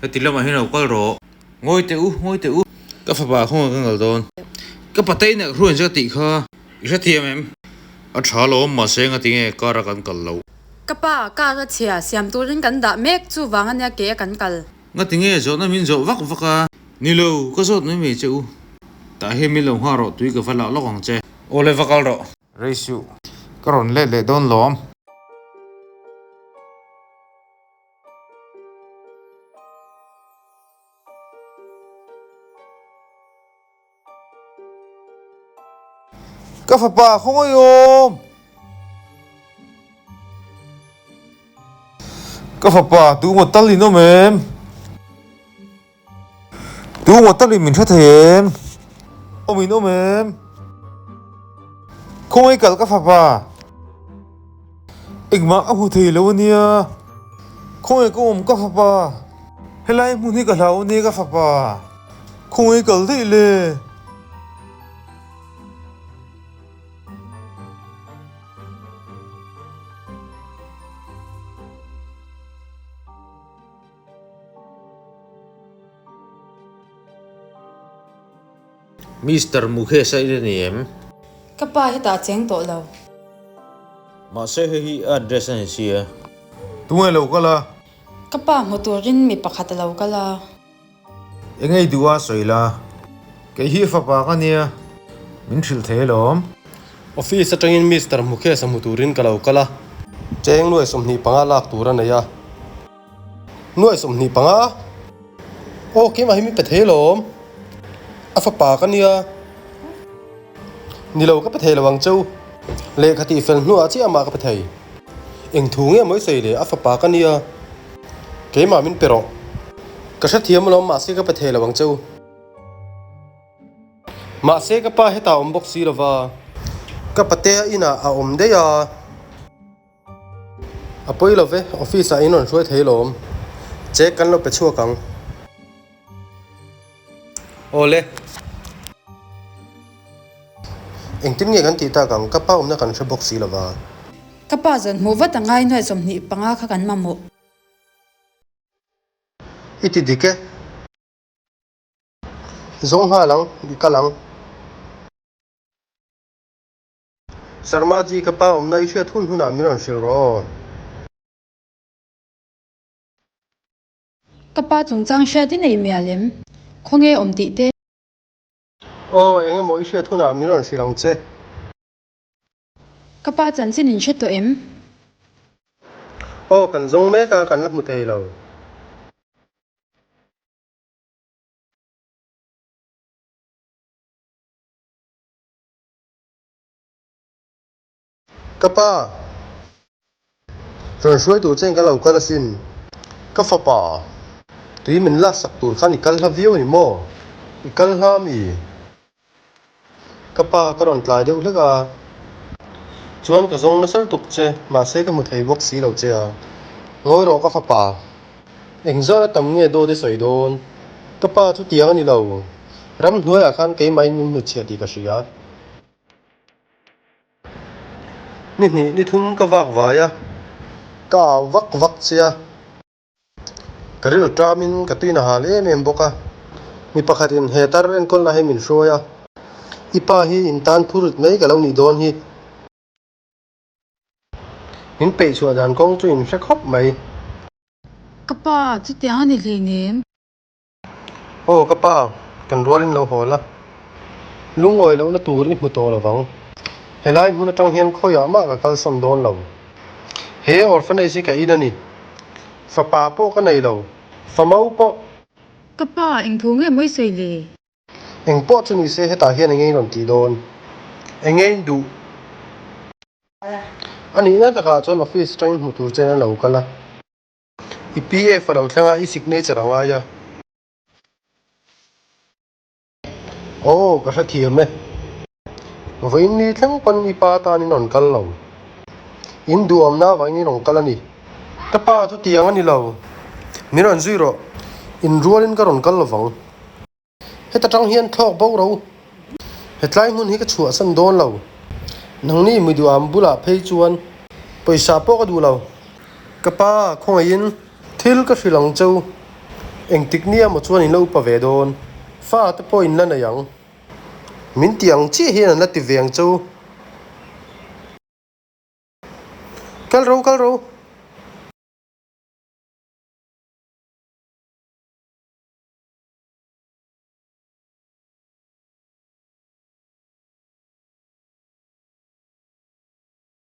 Heti lamah hian lo kal rawh. Ngawi teh u, ngawi teh u. Ka fapa khawngaih ka kal dawn. Ka patei nek hruain che ka tih kha. I hrethiam em? A tha lo awm mahse engati nge car a kan kal loh? Ka pa, car a chhia, siam turin kan dah mek, chuvang ania ke a kan kal. Ngati nge zawhna min zawh vak vak a? Ni lo, ka zawt mai mai che u. Tah hian min lo nghah rawh, tui ka va lah lawk ang che. Aw le va kal rawh. Rei suh, ka rawn let leh dawn lawm. Ka fapa khawngaih awm! Ka fapa tu maw tal in awm em? Tu maw tal in min hre thei em? Awm in awm em? Khawngaih kal ka fapa! Engmah ka hmu thei lo ania. Khawngaih ka awm ka fapa. Helai hmun hi ka hlau ania ka fapa. Khawngaih kal daih le. Mister Mukesh a i la ni em? Ka pa hetah a cheng tawh lo. Mahse hei hi a address a ni sia. Tunge lo kal a? Ka pa hmu turin mi pakhat a lo kal a. Eng ei duh a sawi la? Kei hi fapa ka nia, min hrilh thei alawm. Office atangin Mister Mukesh a hmu turin ka lo kal a. Cheng nuai 25 lak tur a nei a. Nuai 25? Aw keimah hi min pe thei alawm. A fapa ka nia. Ni lo ka pe thei lo ang cheu. Lehkha tih fel hnuah chiah amah ka pe thei. Eng thu nge mawi sawi le a fapa ka nia. Keimah min pe rawh. Ka hrethiam alawm mahse ka pe thei lo ang cheu. Mahse ka pa hetah a awm bawk si lova. Ka patea inah a awm daih a. A pawi lo ve, office ah in rawn hruai thei lawm. Check kan lo pe chhuak ang. Awle. Engtin nge kan tih tak ang, ka pa awmna kan hre bawk si lova. Ka pa zawn hmuh vat a ngai nuai 25 kha kan mamawh. I ti dik e. Zawng nghal ang, i kal ang. Sharma ji ka pa awmna i hriat hun hunah min rawn hrilh rawh aw. Ka pa chungchang hriat i nei mial em? Khawnge awm tih te? Aw, eng emaw i hriat hunah min rawn hrilh ang che. Ka pa chanchin in hre tawh em? Aw, kan zawng mek a, kan la hmu thei lo. Ka pa, rawn hruai tur chen ka lo kal asin. Ka fapa, tui min laksak tur khan i kal hla viau a ni maw? I kal hla mi? Ka pa, ka rawn tlai deuh hlek a, chuan ka zawng nasa lutuk che, mahse ka hmu thei bawk si lo che a. Ngawi rawh ka fapa, engzat a tam nge dawt i sawi dawn? Ka pa chu tiang a ni lo, ramhnuaiah khan keimah in min hnutchhiah tih ka hria. Ni hnih ni thum ka vak vai a, ka au vak vak che a, ka rilru tamin ka tuina hal em em bawk a, mi pakhatin he tar enkawlna hi min hruai a, i pa hi in tan phurut mai ka lo nih dawn hi. Min peih chhuah dan kawng chu in hre khawp mai. Ka pa, chutiang a ni hleinem. Aw ka pa, kan rualin lo haw la. Lungawi lohna tur i hmu tawh lo vang. Helai hmun atang hian khawiah mah ka kalsawn dawn lo. He orphanage hi ka in a ni. Fapa pawh ka nei lo, famau pawh. Ka pa, eng thu nge mawi sawi le? Eng pawh chu ni se hetah hian eng nge in rawn tih dawn? Eng nge in duh? A nihna takah chuan office atangin hmu tur chen a lo kal a. I PF a lo thleng a, i signature a ngai a. Aw, ka hrethiam e. Vawiin ni thleng pawn i pa tan in rawn kal lo. In duhawmna avangin in rawn kal a ni. Ka pa chu tiang a ni lo. Min rawn zui rawh. In rualin ka rawn kal lovang. Heta tang hian thlawk bo ro. Hetlai hmun hi ka chhuahsan dawn lo. Nangni miduam bulah phei chuan pawisa pawh ka duh lo. Ka pa, khawngaihin thil ka hrilh ang cheu. Engtik nia maw chuan in la upa ve dawn? Fa te pawh in la nei ang. Min ti ang chiah hian an la ti ve ang cheu.